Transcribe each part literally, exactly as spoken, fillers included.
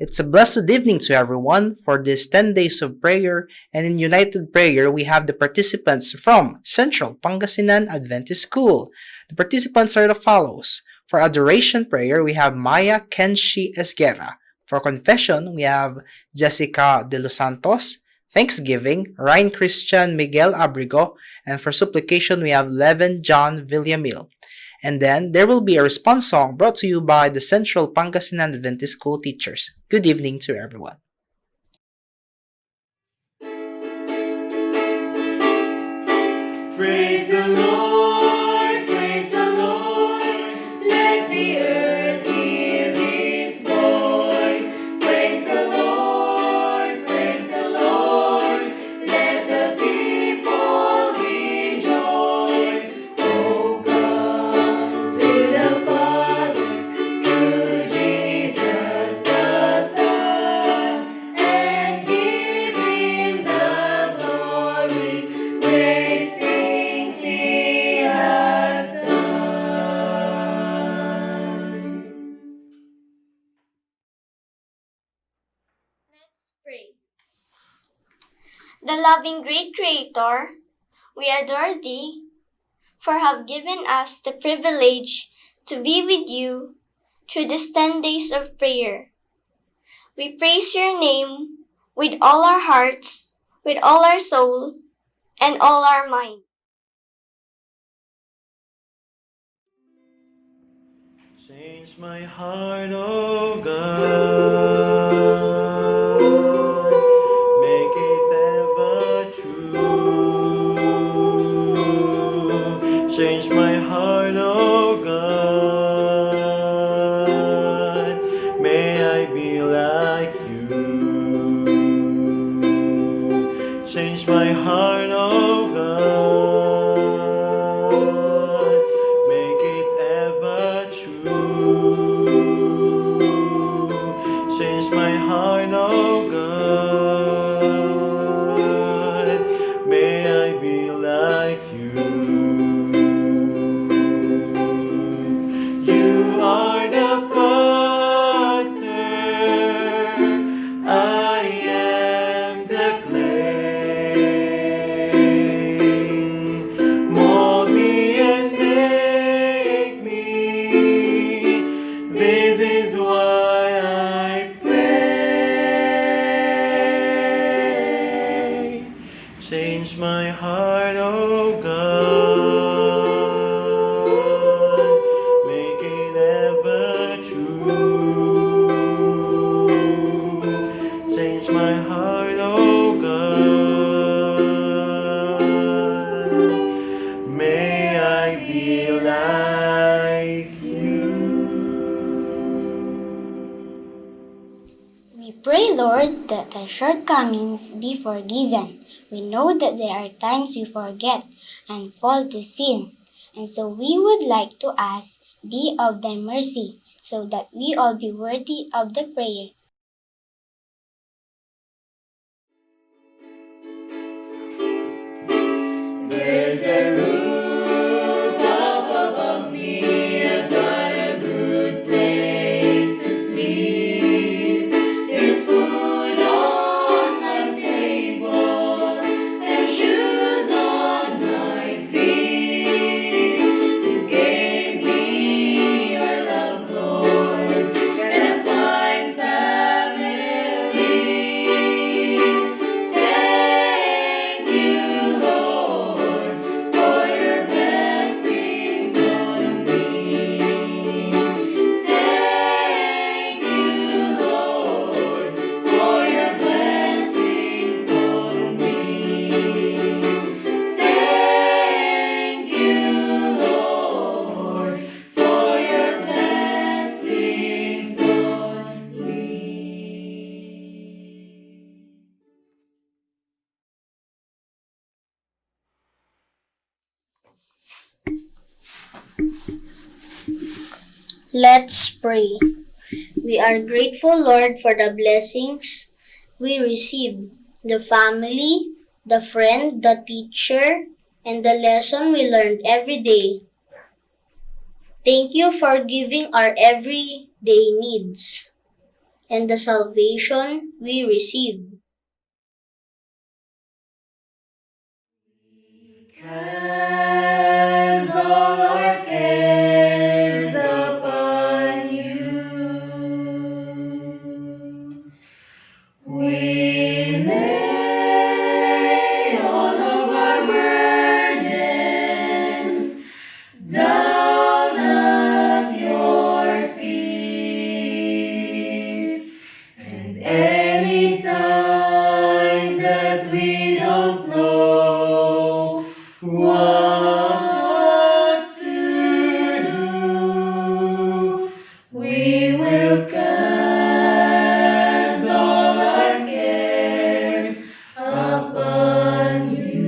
It's a blessed evening to everyone for this ten days of prayer. And in United Prayer, we have the participants from Central Pangasinan Adventist School. The participants are the follows. For adoration prayer, we have Maya Kenshi Esguerra. For confession, we have Jessica De Los Santos. Thanksgiving, Ryan Christian Miguel Abrigo. And for supplication, we have Leven John Villamil. And then there will be a response song brought to you by the Central Pangasinan Adventist School teachers. Good evening to everyone. Praise the Lord, praise the Lord, let the earth hear his voice. Praise the Lord, praise the Lord, let the people rejoice. Oh, come to the Father through Jesus the Son, and give him the glory, great things he hath done. Let's pray. The loving great Creator, we adore thee for have given us the privilege to be with you through these ten days of prayer. We praise your name with all our hearts, with all our soul, and all our mind. Change my heart, oh God, make it ever true. Change my heart, oh God, may I be like you. Change my heart, oh God, make it ever true. Change my heart, oh God, may I be like you. You are the potter, I am the clay. Mold me and make me. This is why I pray. Change my heart, oh God, make it ever true. Change my heart, oh God, may I be like you. We pray, Lord, that our shortcomings be forgiven. We know that there are times we forget and fall to sin, and so we would like to ask Thee of Thy mercy, so that we all be worthy of the prayer. There's a roof up above me, I've got a good place to sleep. There's food on my table and shoes on my feet. You gave me your love, Lord, and a fine family. Thank you, Lord, for your blessings on me. Thank you, Lord, for your blessings on me. Thank you, Lord, for your blessings on me. Let's pray. We are grateful, Lord, for the blessings we receive, the family, the friend, the teacher, and the lesson we learned every day. Thank you for giving our everyday needs. and the salvation we receive. Cast all our cares upon you. We lay all of our burdens down at your feet. And any time that we don't know what to do, we will cast all our cares upon you.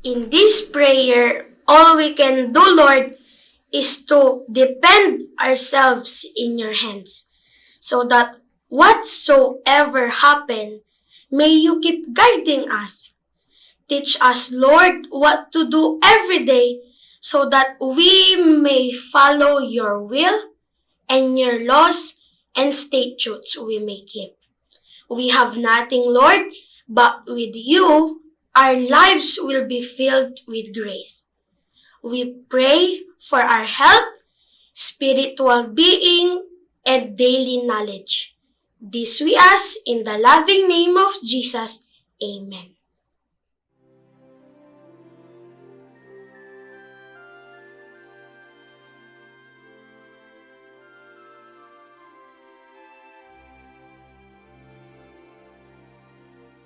In this prayer, all we can do, Lord, is to depend ourselves in your hands, so that whatsoever happen, may you keep guiding us. Teach us, Lord, what to do every day, so that we may follow your will and your laws and statutes we may keep. We have nothing, Lord, but with you, our lives will be filled with grace. We pray for our health, spiritual being, and daily knowledge. This we ask in the loving name of Jesus. Amen.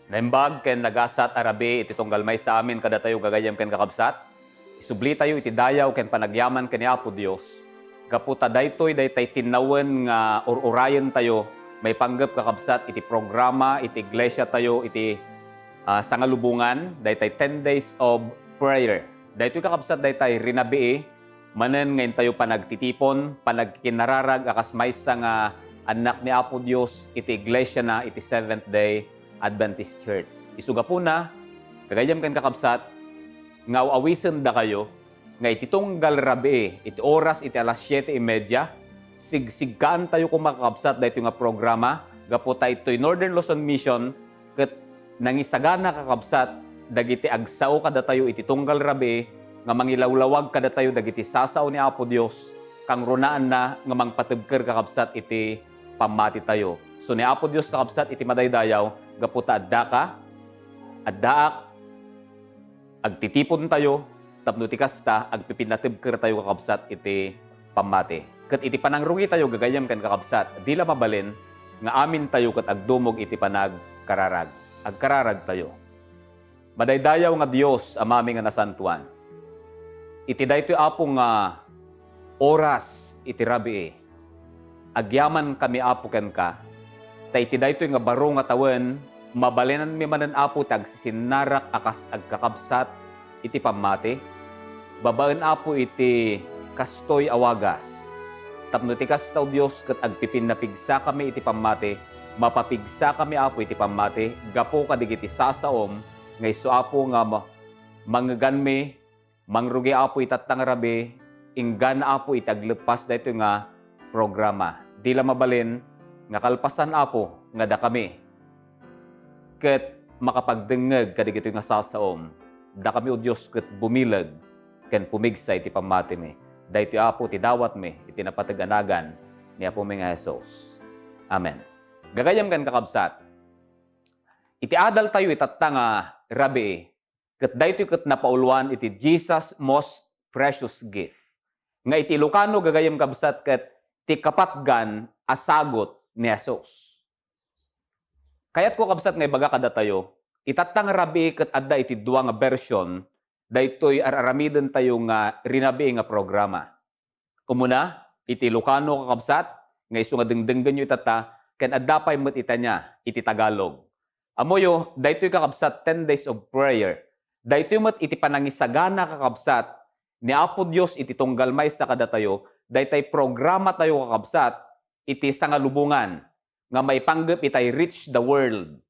Naimbag ken nagasat a rabii iti tunggal maysa amin kadatayo, gagayyem ken kakabsat. Isublitayo iti dayaw ken panagyaman ken ni Apo Dios. Gapu ta daytoy daytay tinnawen nga ur-urayentayo maipanggep, kakabsat, iti programa iti iglesiatayo iti, ah, Sangalubongan, daytay ten Days of Prayer. Daytoy, kakabsat, daytay rinabii manen nga intayo panagtitipon, panagkikinararag a kas maysa nga annak ni Apo Dios iti iglesiana iti Seventh Day Adventist Church. Isu gapuna, gagayyem ken kakabsat, nga aw-awisendakayo nga iti tunggal rabii, iti oras iti alas siete y media, sigsigkaantayo koma, kakabsat, daytoy nga programa, gapu ta itoy Northern Luzon Mission ket nangisagana, kakabsat, dagiti agsao kadatayo iti tunggal rabii nga mangilawlawag kadatayo dagiti sasao ni Apo Dios, kangrunaanna nga mangpatebker, kakabsat, iti pammatitayo. So, ni Apo Dios, kakabsat, iti madaydayaw, gapu ta addaka, addaak, agtitipontayo, tapno ti kasta, agpipinnatebkertayo, kakabsat, iti pammati. Ket iti panangrugitayo, gagayyem ken kakabsat, di la mabalin nga amintayo ket agdumog iti panagkararag. Agkararagtayo. Madaydayaw nga Dios, Amami nga nasantoan, iti daytoy, Apo, nga oras iti rabii, agyamankami, Apo, kenka, ta iti daytoy nga baro nga tawen, mabalinanmi manen, Apo, ti agsisinnarak a kas agkakabsat iti pammati, babaen, Apo, iti kastoy a wagas. Tapno ti kasta, O Dios, ket agpipinnapigsakami iti pammati, mapapigsakami, Apo, iti pammati, gapu kadagiti sasaom nga isu, Apo, nga ma-, mangngeganmi, mangrugi, Apo, iti tatta nga rabii, inggana, Apo, iti agleppas daytoy nga programa. Di la mabalin nga kalpasan, Apo, nga dakami ket makapagdengngeg kadagitoy nga sasaom, dakami, O Dios, ket bumileg ken pumigsa iti pammatimi. Daytoy, Apo, ti dawatmi iti napateg a nagan ni Apomi nga Jesus. Amen. Gagayyem ken kakabsat, iti adaltayo iti tatta nga rabii, ket daytoy ket napauluan iti Jesus' most precious gift, nga iti Ilocano, gagayyem, kabsat, ket ti kapatgan a sagut ni Jesus. Kayatko, kabsat, nga ibaga kadatayo, iti tatta nga rabii ket adda iti dua nga version daytoy ar-aramidentayo nga rinabii nga programa. Umuna, iti Ilocano, kakabsat, nga isu nga dengdenggenyo itatta, ken adda pay met itania iti Tagalog. Ammoyo, daytoy, kakabsat, ten Days of Prayer. Daytoy met iti panangisagana, kakabsat, ni Apo Dios iti tunggal maysa kadatayo, daytay programatayo, kakabsat, iti Sangalubongan nga maipanggep itay Reach the World.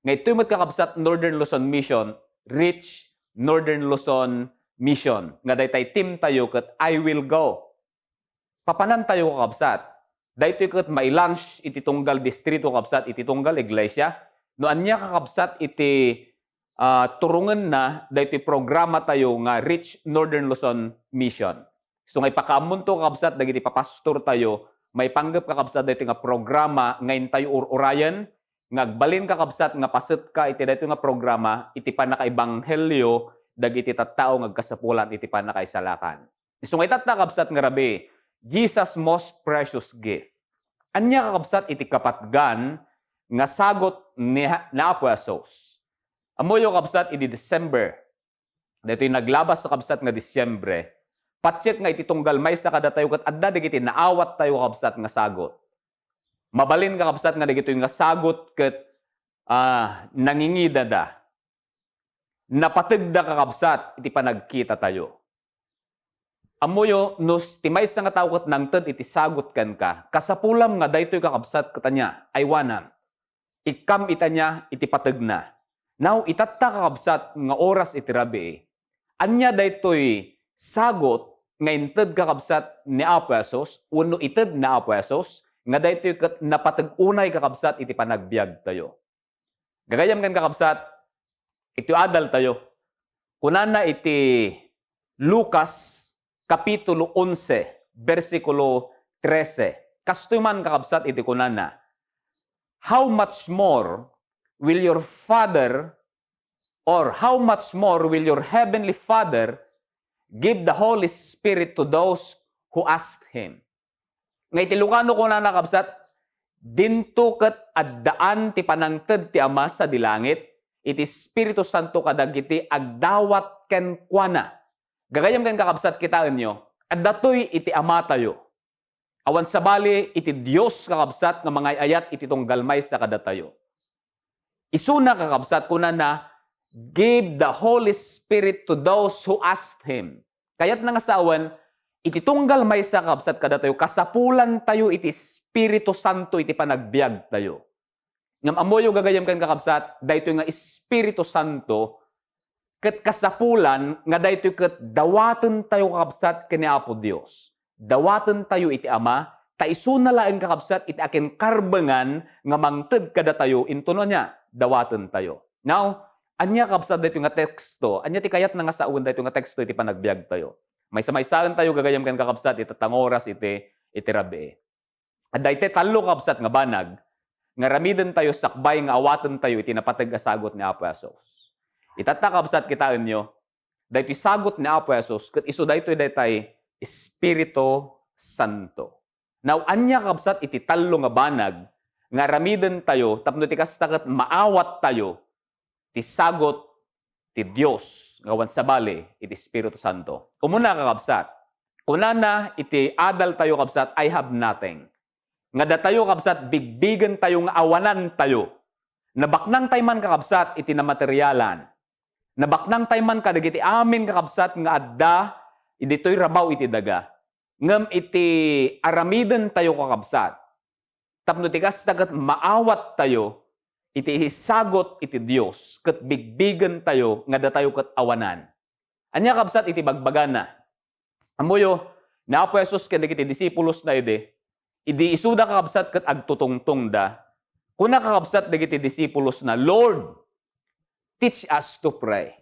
Nga itoy met, kakabsat, Northern Luzon Mission, Reach Northern Luzon Mission, nga daytay team tayo ket I will go. Papanantayo, kakabsat. Daytoy ket mai-launch iti tunggal distrito, kakabsat, iti tunggal iglesia. No ania, kakabsat, iti, ah, turongenna daytoy programa tayo nga Reach Northern Luzon Mission. So nga ipakaammonto, kakabsat, dagiti papastor tayo, maipanggep, kakabsat, daytoy nga programa nga intayo ur-urayen, nga agbalin, kakabsat, nga pasetka iti daytoy nga programa iti pannakaebanghelio dagiti tattao nga agkasapulan iti pannakaisalakan. Isu nga itatta, kabsat, nga rabii, Jesus' most precious gift. Ania, kakabsat, iti kapatgan nga sagut ni, ni Apo Jesus? Ammoyo, kabsat, idi December, daytoy naglabas, kakabsat, nga Disyembre, patiek nga iti tunggal maysa kadatayo ket adda dagiti naawat tayo, kabsat, nga sagut. Mabalin, kakabsat, nga dagitoy nga sagut ket, ah, nangingidada. Napategda, kakabsat, iti panagkita tayo. Ammoyo, no s-, ti maysa nga tao ket nangted iti sagut kenka, kasapulam nga daytoy, kakabsat, ket ania, aywanam. Ikkam iti ania, iti pategna. Now, itatta, kakabsat, nga oras iti rabii, ania daytoy sagut nga inted, kakabsat, ni Apo Jesus wenno ited ni Apo Jesus nga daytoy ket napateg unay, kakabsat, iti panagbiag tayo? Gagayyem ken, kakabsat, iti adal tayo. Kunana iti Lucas kapitulo onse, bersikulo trese. Kastoy man, kakabsat, iti kunana, "How much more will your Father, or how much more will your Heavenly Father give the Holy Spirit to those who ask Him?" Nga iti Lucano kunana, kabsat, "Dinto ket addaan ti panangted ti Ama sadi langit iti Espiritu Santo kadagiti agdawat kenkuana." Gagayyem ken, kakabsat, kitaenyo, adda toy iti Ama tayo. Awan sabali iti Dios, kakabsat, nga mangay-ayat iti tunggal maysa kadatayo. Isuna, kakabsat, kunana, "Give the Holy Spirit to those who ask Him." Kayatna nga sawen, iti tunggal maysa, kabsat, kadatayo, kasapulan tayo iti Espiritu Santo iti panagbiag tayo. Ngem ammoyo, gagayyem ken, kakabsat, daytoy nga Espiritu Santo, ket kasapulan nga daytoy ket dawaten tayo, kakabsat, ken ni Apo Dios. Dawaten tayo iti Ama, ta isuna laeng, kakabsat, iti akinkarbengan nga mangted kadatayo intono ania, dawaten tayo. Now, ania, kabsat, daytoy nga teksto? Ania ti kayatna nga sawen daytoy nga teksto iti panagbiag tayo? Maysa-maysaen tayo, gagayyem ken, kakabsat, iti tatta nga oras iti, iti rabii. Adda iti tallo, kabsat, nga banag nga aramiden tayo sakbay nga awaten tayo iti napateg a sagut ni Apo Jesus. Itatta, kabsat, kitaenyo, daytoy sagut ni Apo Jesus ket isu daytoy daytay Espiritu Santo. Now, ania, kabsat, iti tallo nga banag nga aramiden tayo tapno ti kasta ket maawat tayo ti sagut ti Dios nga awan sabali iti Espiritu Santo? Umuna, kakabsat, kunana iti adal tayo, kabsat, "I have nothing." Nga datayo, kabsat, bigbigen tayo nga awanan tayo. Nabaknang tay man, kakabsat, iti namaterialan. Nabaknang tay man kadagiti amin, kakabsat, nga adda ditoy rabaw iti daga. Ngem iti aramiden tayo, kakabsat, tapno ti kasta ket maawat tayo iti isagut iti Dios ket bigbigen tayo nga datayo ket awanan. Ania, kabsat, iti bagbagana? Ammoyo, ni Apo Jesus ken dagiti disipulosna idi, idi isuda, kakabsat, ket agtutungtongda, kuna, kakabsat, dagiti disipulosna, "Lord, teach us to pray."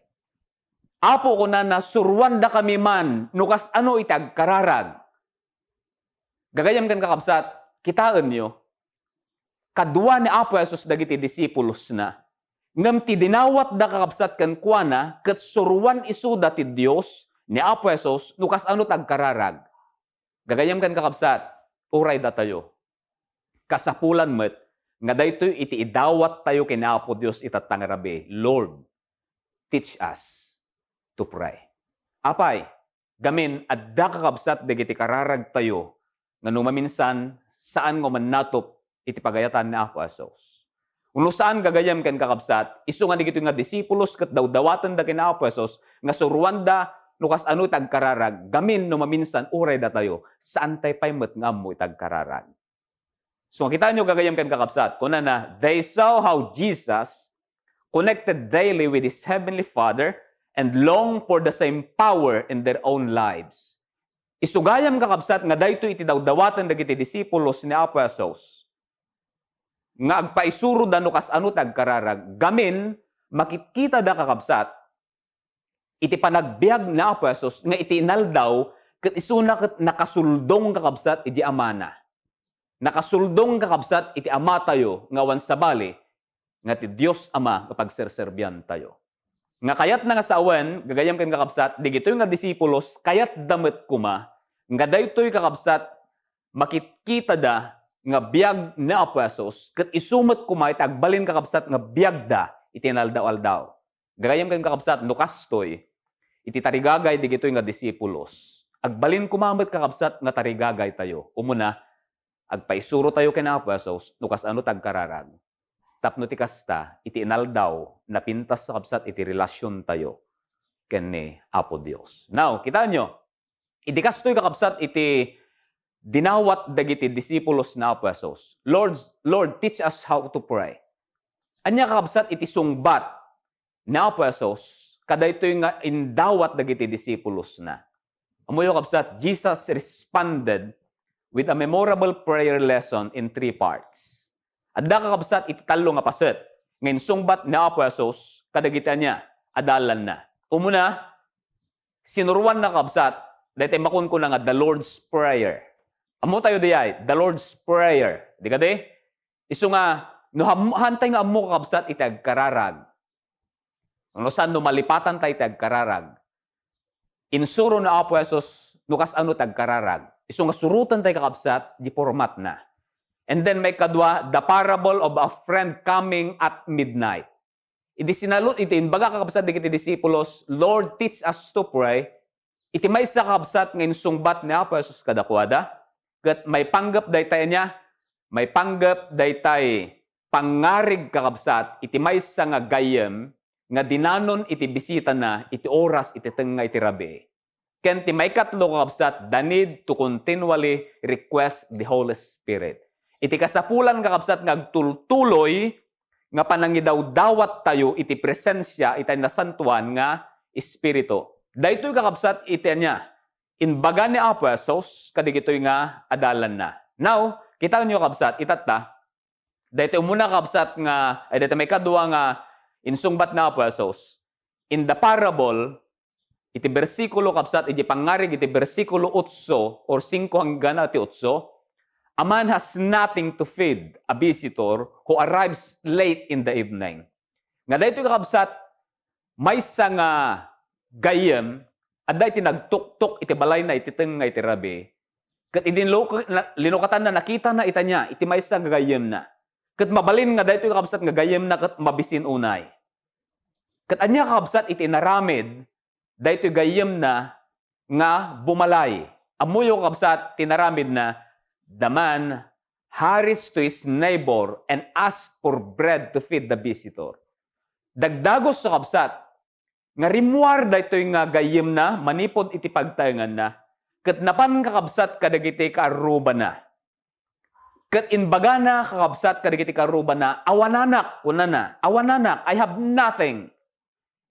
"Apo," kunana, "suruandakami man no kasano iti agkararag." Gagayyem ken, kakabsat, kitaenyo, kadua ni Apo Jesus dagiti disipulosna. Ngem ti dinawatda, kakabsat, kenkuana ket suruan isuda ti Dios, ni Apo Jesus, no kasano ti agkararag. Gagayyem ken, kakabsat, uray datayo, kasapulan met nga daytoy iti idawat tayo ken Apo Dios itatta nga rabii, "Lord, teach us to pray." Apay, gamin adda, kakabsat, dagiti kararag tayo nga no maminsan, saan nga umannatup iti pagayatan ni Apo Jesus. Uno saan, gagayyem ken, kakabsat, isu nga dagitoy nga disipulos ket dawdawatenda ken Apo Jesus nga suruanda no kasano ti agkararag, gamin no maminsan uray datayo, saan tay pay met nga ammo iti agkararag. So, makitaenyo, gagayyem ken, kakabsat, kunana, "They saw how Jesus connected daily with his heavenly Father and long for the same power in their own lives. Isu gayam, kakabsat, nga daytoy iti dawdawaten dagiti disipulos ni Apo Jesus nga agpaisuroda no kasano ti agkararag. Gamin, makitkitada, kakabsat, iti panagbiag ni Apo Jesus nga iti inaldaw ket isuna ket nakasuldong, kakabsat, iti Amana. Nakasuldong, kakabsat, iti Amatayo nga awan sabali nga ti Dios Ama nga pagserserbiantayo. Nga kayatna nga sawen, gagayyem ken kakabsat, digitoy nga disipulos, kayatda met koma nga daytoy, kakabsat, makitkitada nga biag ni Apo Jesus, ket isu met koma iti agbalin, kakabsat, nga biagda iti inaldaw-aldaw. Gagayyem ken kakabsat, no kastoy, iti tarigagay digitoy nga disipulos, agbalin koma met, kakabsat, nga tarigagaytayo. Umuna, agpaisurotayo ken Apo Jesus no kasano ti agkararag. Tapno ti kasta, iti inaldaw, napintas, kakabsat, iti relasiontayo ken ni Apo Dios. Now, kitaenyo, idi kastoy, kakabsat, iti dinawat dagiti disipulos ni Apo Jesus, "Lord, Lord, teach us how to pray." Ania, kakabsat, iti sungbat ni Apo Jesus kadaytoy nga indawat dagiti disipulosna? Ammoyo, kabsat, Jesus responded with a memorable prayer lesson in three parts. Adda, kakabsat, iti tallo nga paset nga insungbat ni Apo Jesus kadagiti ania? Adalanna. Umuna, sinuroanna, kabsat, daytoy makunkuna nga the Lord's Prayer. Ammotayo diay, the Lord's Prayer. Di kadi? Isu nga, no ham-, haantay nga ammo, kakabsat, iti agkararag. No saan no malipatanta iti agkararag. Insuro ni Apo Jesus no kasano ti agkararag. Isu nga surotentayo, kakabsat, di formatna. And then maikadua, the parable of a friend coming at midnight. Idi sinalot, idi imbaga, kakabsat, dagiti disipulos, "Lord, teach us to pray." Iti maysa, kakabsat, nga insungbat ni Apo Jesus kadakuada, ket maipanggep daytay ania? Maipanggep daytay pangngarig, kakabsat, iti maysa nga gayyem nga dinanon iti bisitana iti oras iti tengnga iti rabii. Ken ti maikatlo, kakabsat, the need to continually request the Holy Spirit. Iti kasapulan, kakabsat, nga agtultuloy nga panangidawdawattayo iti presensia iti nasantoan nga Espiritu. Daytoy, kakabsat, iti ania? Imbaga ni Apo Jesus kadagitoy nga adalanna. Now, kitaenyo, kabsat, itatta, daytoy umuna, kabsat, nga, ay, daytoy maikadua nga insungbat ni Apo Jesus. In the parable, iti bersikulo, kabsat, iti pangngarig iti bersikulo otso or singko hanggang iti otso, "A man has nothing to feed a visitor who arrives late in the evening." Nga daytoy, kakabsat, maysa nga gayyem, adda iti nagtuktok iti balayna iti tengnga iti rabii. Ket idi lo-, na-, linukatanna, nakitana ita ania? Iti maysa nga gayyemna. Ket mabalin nga daytoy, kakabsat, nga gayyemna ket mabisin unay. Ket ania, kakabsat, iti inaramid daytoy gayyemna nga bumalay? Ammoyo, kabsat, ti inaramidna, "The man hurries to his neighbor and asked for bread to feed the visitor." Dagdagus, kakabsat, nga rimmuar daytoy nga gayyemna manipud iti pagtaenganna, ket napan, kakabsat, kadagiti kaarrubana. Ket imbagana, kakabsat, kadagiti kaarrubana, "Awananak," kunana, "awananak, I have nothing.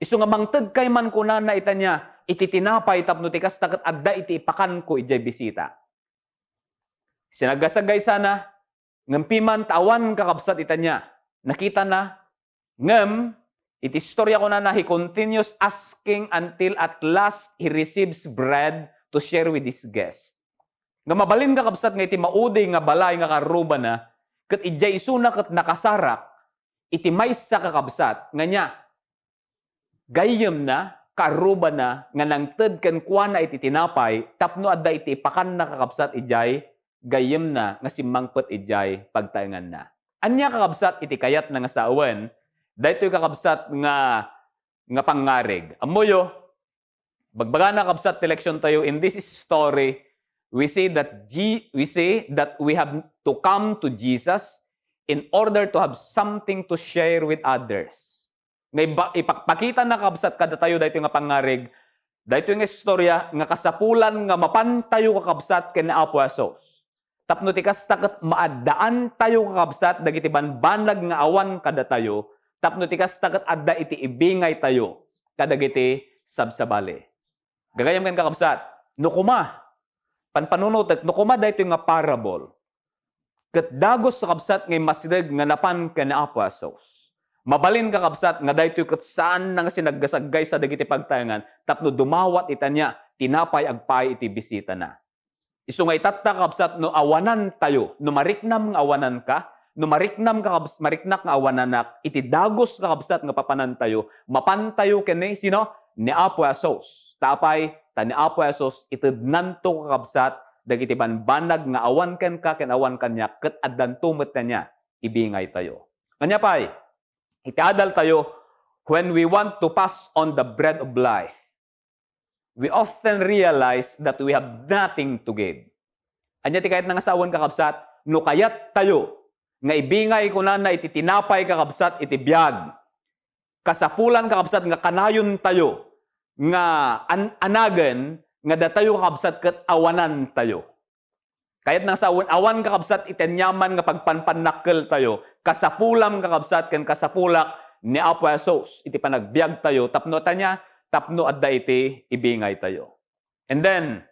Isu nga mangtedkay man," kunana, "ita ania? Iti tinapay tapno ti kasta ket adda iti ipakanko idiay bisita." Sinagasagaysana, ngem piman ta awan, kakabsat, ita ania? Nakitana, ngem iti istorya, kunana, he continues asking until at last he receives bread to share with his guests. Nga mabalin, kakabsat, nga iti maudi nga balay nga kaarrubana, ket idiay isuna ket nakasarak iti maysa, kakabsat, nga ania? Gayyemna, kaarrubana, nga nangted kenkuana iti tinapay tapno adda iti ipakanna, kakabsat, idiay gayyemna nga simmangpet idiay pagtaenganna. Ania, kakabsat, iti kayatna nga sawen daytoy, kakabsat, nga, nga pangngarig? Ammoyo, bagbagana, kabsat, ti leksiontayo, in this story, we see that Je-, we see that we have to come to Jesus in order to have something to share with others. Nga iba-, ipakpakitana, kabsat, kadatayo daytoy nga pangngarig, daytoy nga istorya nga kasapulan nga mapantayo, kakabsat, ken ni Apo Jesus. Tapno ti kasta ket maaddaantayo, kakabsat, dagiti banbanag nga awan kadatayo, tapno ti kasta ket adda iti ibingaytayo kadagiti sabsabali. Gagayam ken kakabsat, no kuma, panpanunotek, no kuma daytoy nga parable, ket dagus kakabsat nga immasideg nga napan ken ni Apo Jesus. Mabalin kakabsat nga daytoy ket saan na nga sinaggasaggaysa dagiti pagtaengan tapno dumawat iti ania, tinapay agpaay iti bisitana. Isu nga itatta, kabsat, no awanantayo, no mariknam nga awananka, no mariknam ka, kabs-, mariknak nga awananak, iti dagus, kakabsat, nga papanantayo, mapantayo ken ni sino? Ni Apo Jesus. Ta apay? Ta ni Apo Jesus, itednanto, kakabsat, dagiti banbanag nga awan kenka ken awan kaniak, ket addanto met kaniak, ibingaytayo. Ania pay? Iti adaltayo, when we want to pass on the bread of life, we often realize that we have nothing to give. Ania ti kayatna nga sawen, kakabsat? No kayattayo nga ibingay, kunana, iti tinapay, kakabsat, iti biag, kasapulan, kakabsat, nga kanayontayo nga an-, anagen nga datayo, kakabsat, ket awanantayo. Kayatna nga sawen, awan, kakabsat, iti aniaman nga pagpanpannakkeltayo, kasapulam, kakabsat, ken kasapulak ni Apo Jesus iti panagbiagtayo tapno ania? Tapno adda iti ibingaytayo. And then,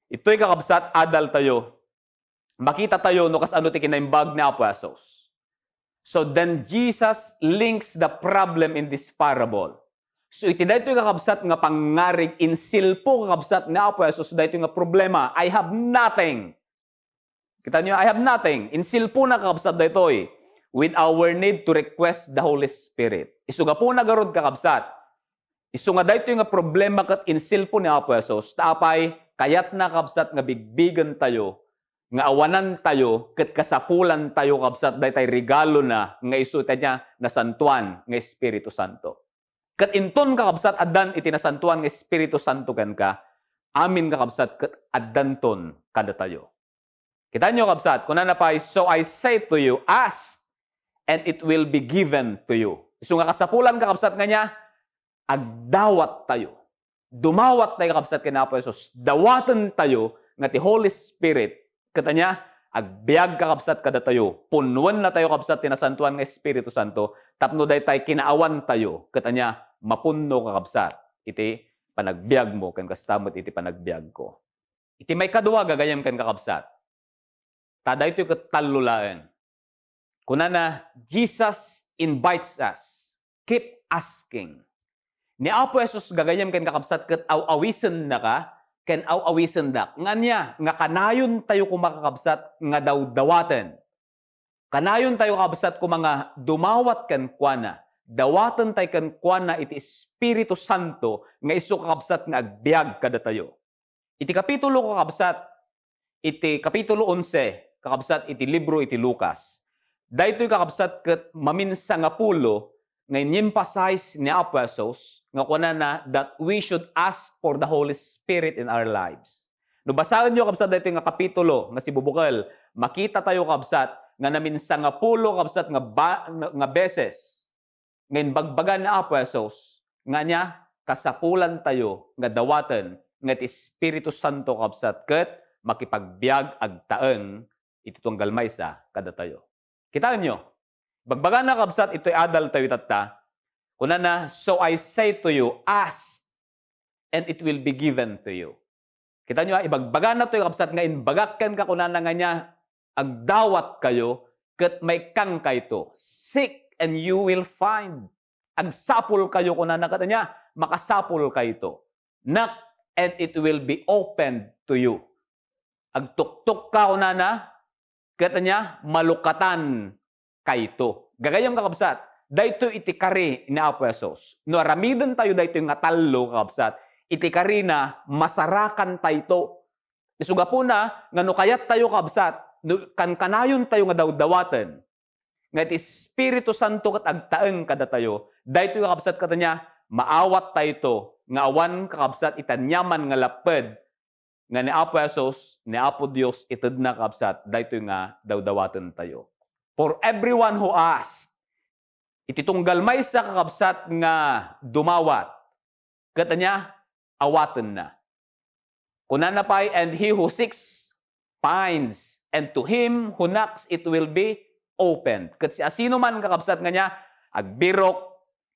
itoy, kakabsat, adaltayo, makitatayo no kasano ti kinaimbag ni Apo Jesus. So then Jesus links the problem in this parable. So iti daytoy, kakabsat, nga pangngarig, insilpo, kakabsat, ni Apo Jesus daytoy nga problema, "I have nothing." Kita niyo, "I have nothing." Insilpona, kakabsat, daytoy with our need to request the Holy Spirit. Isu gapuna garud, kakabsat, isu nga daytoy nga problema ket insilpo ni Apo Jesus, ta apay? Kayatna, kabsat, nga bigbigentayo nga awanantayo ket kasapulantayo, kabsat, daytay regalona nga isu ti ania? Nasantoan nga Espiritu Santo. Ket inton, kakabsat, addan iti Nasantoan nga Espiritu Santo kenka, amin, kakabsat, ket addanton kadatayo. Kita niyo, kabsat, kunana pay, "So I say to you, ask, and it will be given to you." Isu nga kasapulan, kakabsat, nga ania? Agdawattayo. Dumawattayo, kabsat, ken Apo Jesus. Dawatentayo nga ti Holy Spirit ket ania? Agbiag, kakabsat, kadatayo. Punnuennatayo, kabsat, ti Nasantoan nga Espiritu Santo tapno daytay kinaawantayo ket ania? Mapunno, kakabsat, iti panagbiagmo ken kasta met iti panagbiagko. Iti maikadua, gagayem ken kakabsat, ta daytoy ket tallo laeng. Kunana, Jesus invites us, "Keep asking." Ni Apo Jesus, gagayem ken kakabsat, ket aw-awisennaka ken aw-awisendak. Nga ania? Nga kanayontayo koma, kakabsat, nga dawdawaten. Kanayontayo, kabsat, koma nga dumawat kenkuana. Dawatentayo kenkuana iti Espiritu Santo nga isu, kakabsat, nga agbiag kadatayo. Iti kapitulo, kakabsat, iti kapitulo onse, kakabsat, iti libro iti Lucas. Daytoy, kakabsat, ket maminsangapulo nga in-emphasize ni Apo Jesus nga kunana that we should ask for the Holy Spirit in our lives. No basaenyo, kabsat, daytoy nga kapitulo nga sibubukel, makitatayo, kabsat, nga naminsangapulo, kabsat, nga ba-, nga beses nga inbagbaga ni Apo Jesus nga ania? Kasapulantayo nga dawaten nga ti Espiritu Santo, kabsat, ket makipagbiag agtaeng iti tunggal maysa kadatayo. Kitaenyo, bagbagana, kabsat, itoy adaltayo tatta. Kunana, "So I say to you, ask, and it will be given to you." Kita nyo, ah, ibagbagana toy, kabsat, nga imbagak kenka, kunana nga ania, "Agdawatkayo, ket maikkankayto. Seek, and you will find." Agsapulkayo, kunana, ket ania, makasapulkayto. "Knock, and it will be opened to you." Agtuktok ka, kunana, ket ania, malukatan kayto. Gagayyem, kakabsat, daytoy iti kari ni Apo Jesus. No aramiden tayo daytoy nga tallo, kakabsat, iti karina, masarakan tayto. Isu gapuna nga no kayat tayo, kabsat, no kankanayon tayo nga dawdawaten, nga iti Espiritu Santo ket agtaeng kadatayo, daytoy, kabsat, ket ania, maawat tayto nga awan, kakabsat, iti aniaman nga lapped nga ni Apo Jesus, ni Apo Dios, itedna, kabsat, daytoy nga dawdawaten tayo. For everyone who asks, iti tunggal maysa, kakabsat, nga dumawat, ket ania, awatenna. Kunana pay, "And he who seeks finds, and to him who knocks it will be opened." Ket siasinoman, kakabsat, nga ania, agbirok,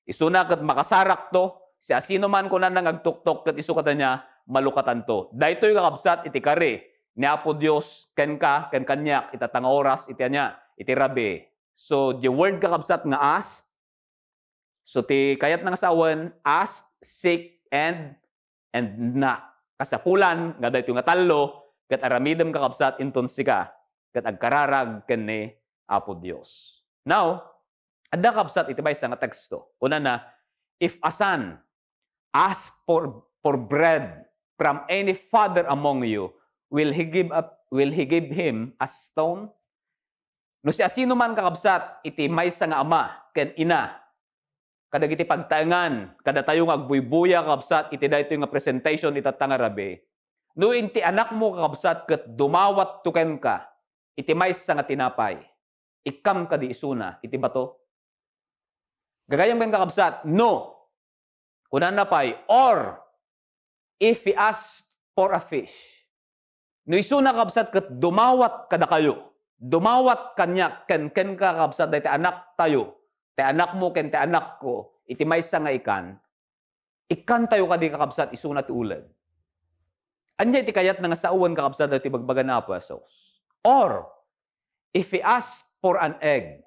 isuna ket makasarakto, Siasinoman kunana nga agtuktok ket isu kadaniay, malukatanto. Daytoy kakabsat iti kari ni Apo Dios kenka, ken kaniak, ita nga oras, iti ania, iti rabii. So, the word kakabsat nga ask, so ti kayatna nga sawen, ask, seek, and, and knock. Kasapulan nga daytoy nga tallo, ket aramidem kakabsat inton sika, ket agkararag ken ni Apo Dios. Now, adda kabsat iti maysa nga teksto. Kunana, "If a son ask for, for bread from any father among you, will he give up, will he give him a stone?" No siasinoman kakabsat iti maysa nga ama ken ina, kadagiti pagtaengan, kadatayo nga agbuybuya kakabsat iti daytoy nga presentation ita nga rabii, no iti anakmo kakabsat ket dumawatto kenka iti maysa nga tinapay, ikkam kadi isuna iti bato? Gagayyem ken kakabsat, no. Kunana pay, or if he asked for a fish. No isuna, kabsat, ket dumawat kadakayo, dumawat kaniak, ken kenka, kabsat, dayta anaktayo, ti anakmo ken ti anakko, iti maysa nga ikan, ikkantayo kadi, kakabsat, isuna ti uleg. Ania iti kayatna nga sawen, kakabsat, daytoy ibagbaga ni Apo Jesus? Or, if he asked for an egg,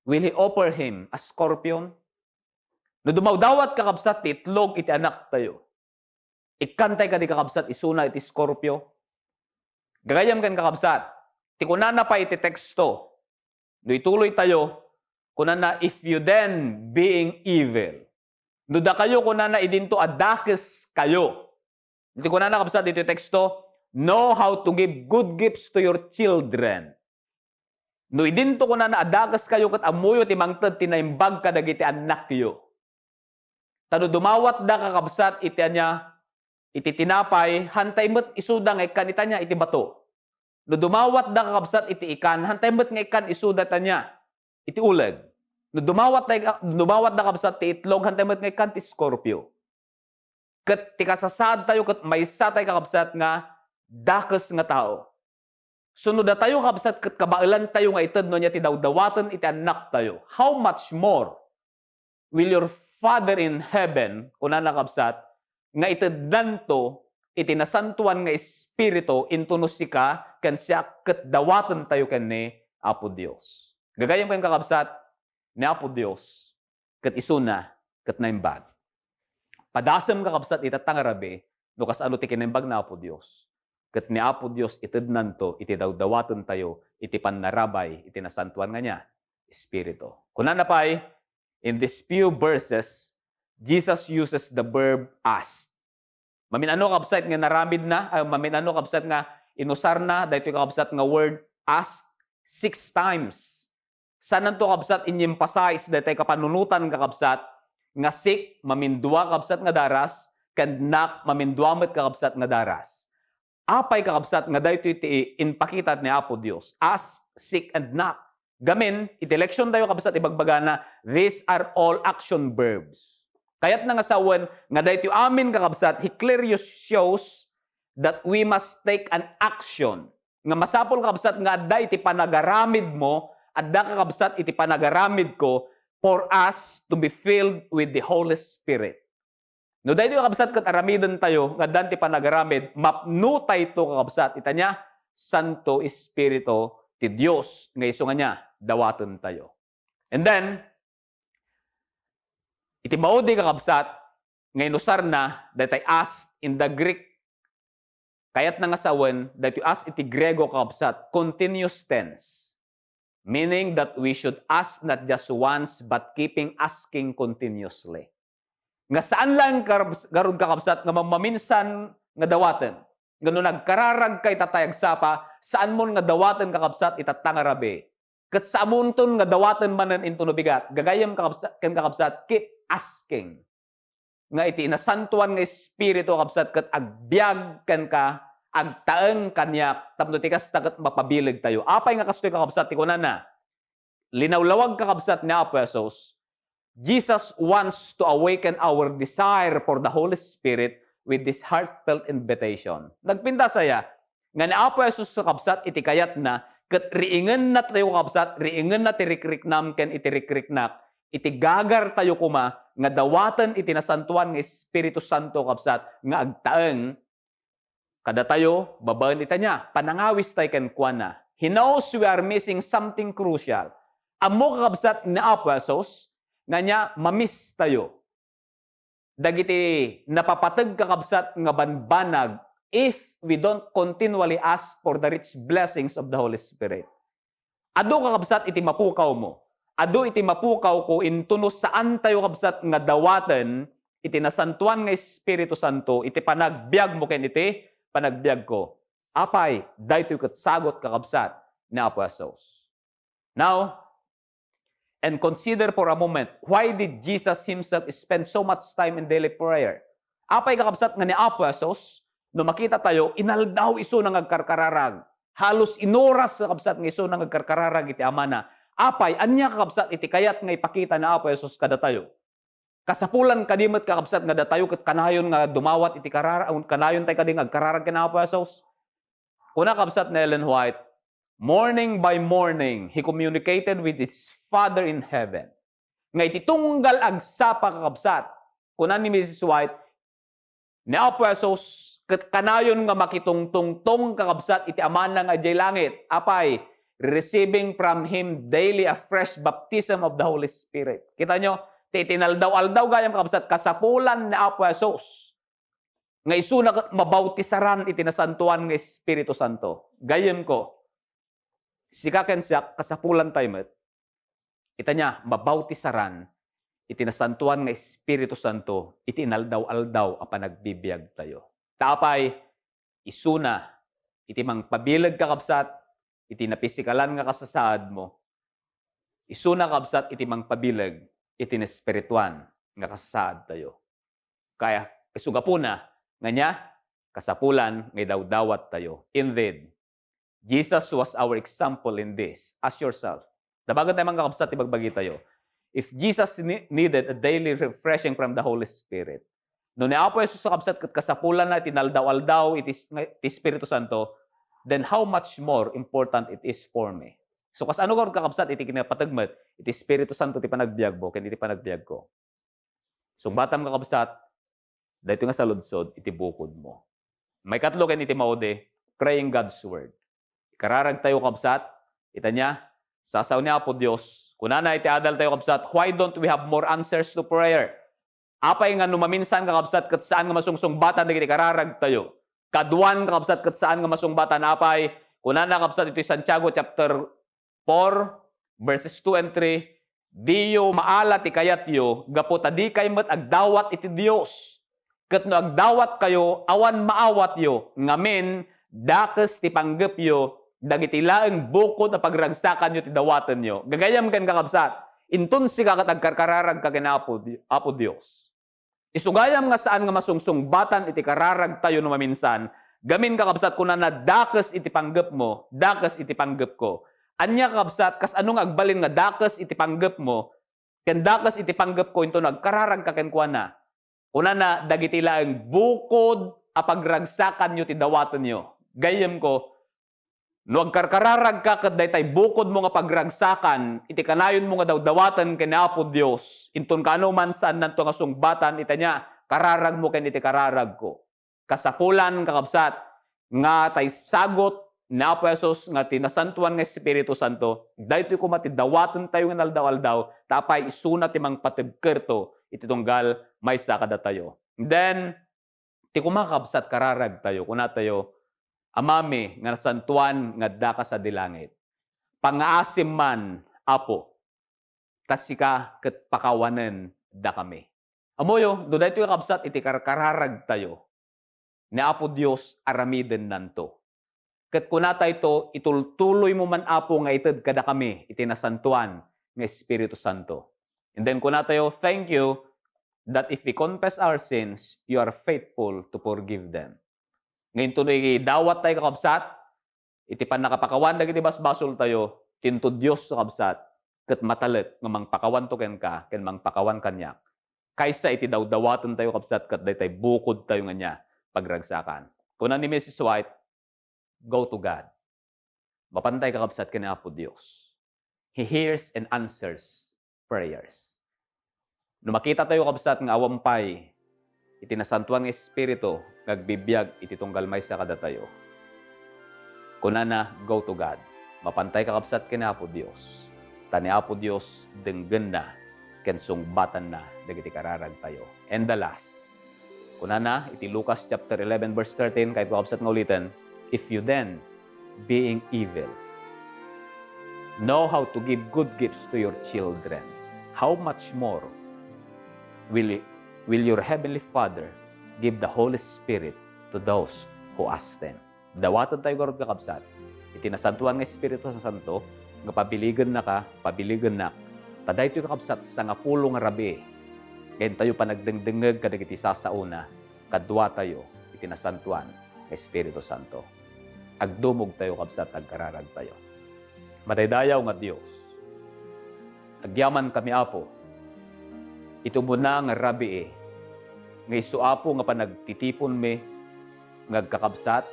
will he offer him a scorpion? No dumawdawat, kakabsat, ti itlog iti anaktayo, ikkantay kadi, kakabsat, isuna iti scorpio? Gagayyem ken, kakabsat, ti kunana pay iti teksto, no ituloytayo, kunana, "If you then, being evil," no dakayo, kunana, idinto a dakeskayo, iti kunana, kabsat, ditoy teksto, "Know how to give good gifts to your children." No idinto, kunana, a dakeskayo ket ammoyo ti mangted ti naimbag kadagiti annakyo. Ta no dumawatda, kakabsat, iti ania, iti tinapay, hantay met isuda nga ikkan iti ania, iti bato. No dumawatda, kakabsat, iti ikan, hantay met nga ikkan isuda iti ania, iti uleg. No dumawatda, dumawatda, kabsat, ti itlog, hantay met nga ikkan ti scorpio. Ket ti kasasaadtayo ket maysatay, kakabsat, nga dakes nga tao. So, no datayo, kabsat, ket kabaelantayo nga ited no ania ti dawdawaten iti annaktayo, how much more will your Father in Heaven, kunana, kabsat, nga itednanto iti Nasantoan nga Espiritu intono sika ken siak ket dawatentayo ken ni Apo Dios? Gagayyem ken, kakabsat, ni Apo Dios ket isuna ket naimbag. Padasem, kakabsat, ita nga rabii no kasano ti kinaimbag ni Apo Dios. Ket ni Apo Dios itednanto iti dawdawatentayo iti pannarabay iti Nasantoan nga nia, Espiritu. Kunana pay, in these few verses, Jesus uses the verb ask. Mamin-ano, kabsat, nga naramidna, ah, mamin-ano, kabsat, nga inusarna daytoy, kakabsat, nga word ask six times. Saananto, kabsat, inyemphasize daytoy kapanunotan, kakabsat, nga seek, mamindua, kabsat, nga daras, ken knock, mamindua met, kakabsat, nga daras. Apay, kakabsat, nga daytoy ti impakita ni Apo Dios? Ask, seek, and knock. Gamin, iti leksiontayo, kabsat, ibagbagana, these are all action verbs. Kayatna nga sawen nga daytoy amin, kakabsat, he clearly shows that we must take an action. Nga masapul, kakabsat, nga adda iti panagaramidmo, adda, kakabsat, iti panagaramidko for us to be filled with the Holy Spirit. No daytoy, kakabsat, ket aramidentayo nga addan ti panagaramid, mapnotayto, kakabsat, ita nia, Santo Espiritu ti Dios nga isu nga nia, dawatentayo. And then, iti maudi, kakabsat, nga inusarna, daytay ask in the Greek, kayatna nga sawen, daytoy ask iti Griego, kakabsat, continuous tense. Meaning that we should ask not just once, but keeping asking continuously. Nga saan lang, karab-, garud, kakabsat, nga mamaminsan nga dawaten. Nga no nagkararag ka ita tay agsapa, saan mon nga dawaten, kakabsat, ita nga rabii. Ket saan monton nga dawaten manen intono bigat. Gagayyem, kakabsat, ken, kakabsat, keep asking. Nga iti Nasantoan nga Espiritu, kabsat, ket agbiag kenka, agtaeng kaniak, tapno ti kasta ket mapabilegtayo. Apay nga kastoy, kakabsat, ti kunana? Linawlawag, kakabsat, ni Apo Jesus. Jesus wants to awaken our desire for the Holy Spirit with this heartfelt invitation. Nagpintas aya nga ni Apo Jesus, kakabsat, iti kayatna, ket riingenna tayo, kakabsat, riingenna ti rikriknam ken iti rikriknak, iti gagartayo koma nga dawaten iti Nasantoan nga Espiritu Santo, kabsat, nga agtaeng kadatayo babaen ita niya, panangawis tay kenkuana. He knows we are missing something crucial. Ammo, kakabsat, ni Apo Jesus nga ania, ma-miss tayo dagiti napapateg, kakabsat, nga banbanag if we don't continually ask for the rich blessings of the Holy Spirit. Adu, kakabsat, iti mapukawmo. Adu iti mapukawko intono saantayo, kabsat, nga dawaten iti Nasantoan nga Espiritu Santo iti panagbiagmo ken iti panagbiagko. Apay, daytoy ket sagut, kakabsat, ni Apo Jesus. Now, and consider for a moment, why did Jesus himself spend so much time in daily prayer? Apay, kakabsat, nga ni Apo Jesus, no makita tayo, inaldaw isuna nga agkarkararag. Halos inoras, kakabsat, nga isuna nga agkarkararag iti Amana. Apay, ania, kakabsat, iti kayat nga ipakita ni Apo Jesus kadatayo? Kasapulan kadi met, kakabsat, nga datayo ket kanayon nga dumawat iti karara-, kanayon tay kadi nga agkararag ken Apo Jesus? Kuna, kabsat, ni Ellen White, "Morning by morning, he communicated with his Father in heaven." Nga iti tunggal agsapa, kakabsat, kuna ni Missus White, ni Apo Jesus, ket kanayon nga makitungtungtong, kakabsat, iti Amana nga idiay langit. Apay, receiving from him daily a fresh baptism of the Holy Spirit. Kita nyo, ti itinaldaw-aldaw gayam, kakabsat, kasapulan ni Apo Jesus nga isuna ket mabautisaran iti Nasantoan nga Espiritu Santo. Gayyemko, sika ken siak, kasapulan tayo met, ita nia, mabautisaran iti Nasantoan nga Espiritu Santo iti inaldaw-aldaw a panagbibiag tayo. Ta apay, isuna iti mangpabileg, kakabsat, iti napisikalan nga kasasaadmo, isuna, kabsat, iti mangpabileg iti naespirituan nga kasasaad tayo. Kaya, isu gapuna, nga nia, kasapulan nga idawdawat tayo. Indeed, Jesus was our example in this. Ask yourself, dabagen tayo, mga kabsat, ti bagbagi tayo. If Jesus ne-, needed a daily refreshing from the Holy Spirit, no ni Apo Jesus, kakabsat, ket kasapulanna iti inaldaw-aldaw iti s-, nga, ti Espiritu Santo, then how much more important it is for me? So, kasano ngarud, kakabsat, iti kinapateg met iti Espiritu Santo ti panagbiagmo ken iti panagbiagko? Sungbatam, kakabsat, daytoy nga saludsod iti bukodmo. Maikatlo ken iti maudi, praying God's word. Ikararag tayo, kabsat, ita nia, sasao ni Apo Dios. Kunana iti adal tayo, kabsat, "Why don't we have more answers to prayer?" Apay nga no maminsan, kakabsat, ket saan nga masungsungbatan dagiti kararag tayo? Kaduan, kakabsat, ket saan nga masungbatan. Apay, kunana, kabsat, iti Santiago chapter four, verses two and three, "Diyo maala ti kayatyo gapu ta dikay met agdawat iti Dios. Ket no agdawatkayo, awan maawatyo, ngamin, dakes ti panggepyo dagiti laeng bukod a pagragsakanyo ti dawatenyo." Gagayyem ken, kakabsat, inton sika ket agkarkararagka ken Apo Di-, Apo Dios. Isu gayam nga saan nga masungsungbatan iti kararag tayo no maminsan. Gamin, kakabsat, kunana, "Dakes iti panggepmo, dakes iti panggepko." Ania, kakabsat, kasano nga agbalin nga dakes iti panggepmo ken dakes iti panggepko inton agkararagka kenkuana? Kunana, "Dagiti laeng bukod a pagragsakanyo ti dawatenyo." Gayyemko, no agkarkararagka ket daytay bukodmo nga pagragsakan iti kanayonmo nga dawdawaten ken ni Apo Dios, inton kaano man saannanto nga sungbatan ita nia, kararagmo ken iti kararagko. Kasapulan, kakabsat, nga tay sagut ni Apo Jesus nga ti Nasantoan nga Espiritu Santo, daytoy koma ti dawaten tayo nga inaldaw-aldaw, ta apay isuna ti mangpatebkerto iti tunggal maysa kadatayo. And then, ti koma, kakabsat, kararag tayo, kuna tayo, "Amami nga nasantoan nga addaka sadi langit, pangngaasim man, Apo, ta sika ket pakawanen dakami." Ammoyo, no daytoy, kakabsat, iti karkararag tayo, ni Apo Dios aramidennanto. Ket kuna tayto, "Itultuloymo man, Apo, nga ited kadakami iti nasantoan nga Espiritu Santo." And then kuna tayo, "Thank you that if we confess our sins, you are faithful to forgive them." Ngayon, no idawat tayo, kakabsat, iti pannakapakawan dagiti basbasol tayo, tinto Dios, kakabsat, ket matalek nga mangpakawanto kenka ken mangpakawan kaniak, kaysa iti dawdawaten tayo, kabsat, ket daytay bukod tayo nga nia, pagragsakan. Kuna ni Missus White, "Go to God." Mapantay, kakabsat, ken Apo Dios. He hears and answers prayers. No makitatayo, kabsat, nga awan pay iti Nasantoan nga Espiritu nga agbibiag iti tunggal maysa kadatayo, kunana, "Go to God." Mapantay, kakabsat, ken Apo Dios. Ta ni Apo Dios, denggenna ken sungbatanna dagiti kararagtayo. And the last, kunana iti Lucas chapter eleven, verse thirteen, kayatko, kabsat, nga uliten, "If you then, being evil, know how to give good gifts to your children, how much more will, will your heavenly Father give the Holy Spirit to those who ask them?" Dawatentayo garud, kakabsat, iti Nasantoan nga Espiritu Santo nga pabiligennaka, pabiligennak. Ta daytoy, kakabsat, sangapulo nga rabii nga intayo panagdengdengngeg kadagiti sasaona, kaduatayo iti Nasantoan nga Espiritu Santo. Agdumogtayo, kabsat, agkararagtayo. Madaydayaw nga Dios, agyamankami, Apo, iti umuna nga rabii nga isu, Apo, nga panagtitiponmi nga agkakabsat,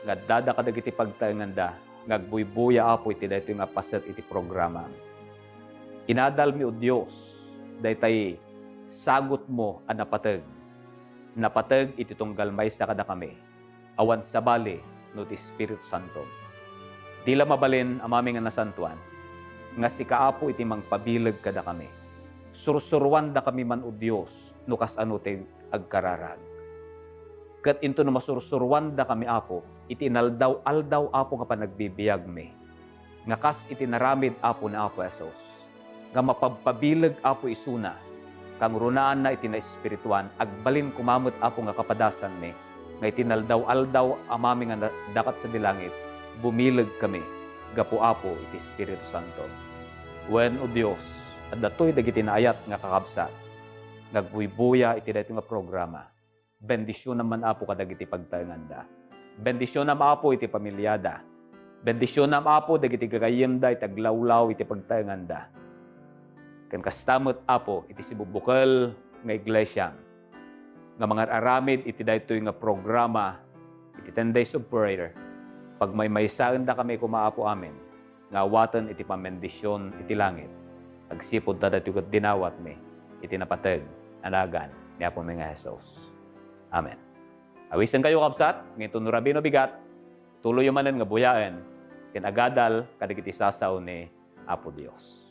nga addada kadagiti pagtaenganda, nga agbuybuya, Apo, iti daytoy nga paset iti programa. Inadalmi, O Dios, daytay sagutmo a napateg, napateg iti tunggal maysa kadakami, awan sabali no ti Espiritu Santo. Di la mabalin, Amami nga Nasantoan, nga sika, Apo, iti mangpabileg kadakami. Sursuruandakami man, O Dios, no kasano ti agkararag. Ket intono masursuruandakami, Apo, iti inaldaw-aldaw, Apo, nga panagbibiagmi, nga kas iti naramid, Apo, ni Apo Jesus, nga mapabpabileg, Apo, isuna, kangrunaan na iti naespirituan, agbalin koma met, Apo, nga kapadasanmi, nga iti inaldaw-aldaw, Amami nga na-, dakat sadi langit, bumilegkami gapu, Apo, iti Espiritu Santo. Wen, O Dios, adda toy dagiti naayat nga kakabsat nga agbuybuya iti daytoy nga programa. Bendisionam man, Apo, kadagiti pagtaenganda. Bendisionam, Apo, iti pamiliada. Bendisionam, Apo, dagiti gagayyemda iti aglawlaw iti pagtaenganda. Ken kasta met, Apo, iti sibubukel nga iglesiam nga mangar-aramid iti daytoy nga programa, iti ten Days of Prayer. Pagmaymaysaendakami koma, Apo, amin nga awaten iti pammendision iti langit, agsipud ta daytoy ket dinawatmi iti napateg a nagan ni Apomi nga Jesus. Amen. Awisenkayo, kabsat, nga intono rabii no bigat, tuloyyo manen nga buyaen ken agadal kadagiti sasao ni Apo Dios.